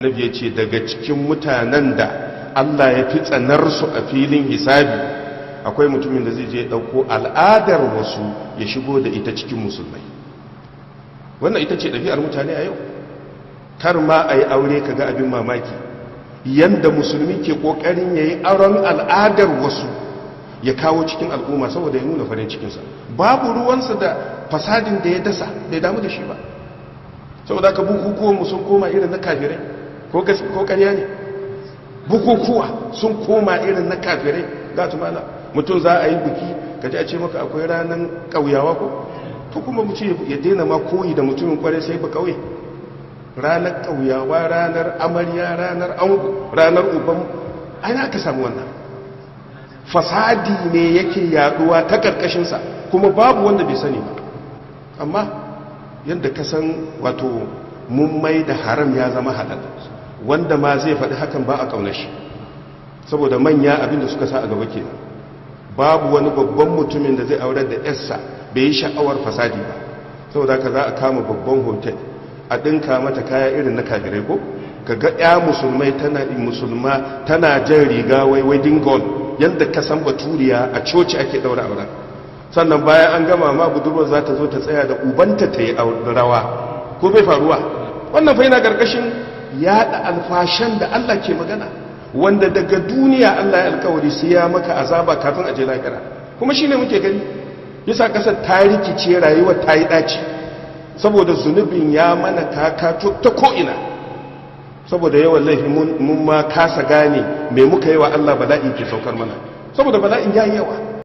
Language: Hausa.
Annabi ya ce daga cikin mutanen da Allah ya fi tsanar su a filin hisabi akwai mutumin da zai je ɗauko al'adar wasu ya shigo da ita cikin musulmai. Wannan ita ce ɗabi'ar mutane a yau. Kar ma a yi aure ka ga abin mamaki, yanda musulmi ke ƙoƙarin ya yi auren al'adar wasu ya kawo cikin al'umma saboda ya nuna farin cikinsa. Babu ruwansa da fasadin da ya dasa, bai damu da shi ba. Saboda ka bukukuwanmu sun koma irin na kafirai, ko ƙarya ne? Bukukuwa sun koma irin na kafirai. Za ta mana mutum za a yi buki, ka ji a ce maka akwai ranar ƙauyawa ko? To kuma mu ce ya daina ma koyi da mutumin kwarai sai ba ƙauye. Ranar ƙauyawa, ranar amarya, ranar ango, ranar uban, ana aka samu wannan fasadi ne yake yaduwa ta ƙarƙashinsa, kuma babu wanda bai sani ba. Amma yadda ka san wato mun mai da haram ya zama halal, wanda ma zai faɗi hakan ba a ƙaunar shi, saboda manya abinda suka sa a gaba kenan. Babu wani babban mutumin da zai aurar da yarsa bai yi sha'awar fasadi ba. Saboda haka za a kama babban hotel a ɗinka mata kaya irin na kafirai, ko ka ga ya musulmai tana musulma tana jan riga wai wedding gown, yadda ka san baturiya, a coci ake ɗaura auren. Sannan bayan an gama ma budurwar za ta zo ta tsaya da ubanta ta yi rawa. Ko bai faruwa? Wannan fa yana karkashin yada alfashan da Allah ke magana, wanda daga duniya Allah ya alkawari sai ya maka azaba kafin a je lahira. Kuma shine muke gani, yasa kasar ta rikice, rayuwar ta yi daci, saboda zunubin ya mana kaka ta ko'ina. Saboda yawan laifi mun ma kasa gane me muka yi wa Allah, bala'i ke saukar mana, saboda bala'in ya yi yawa.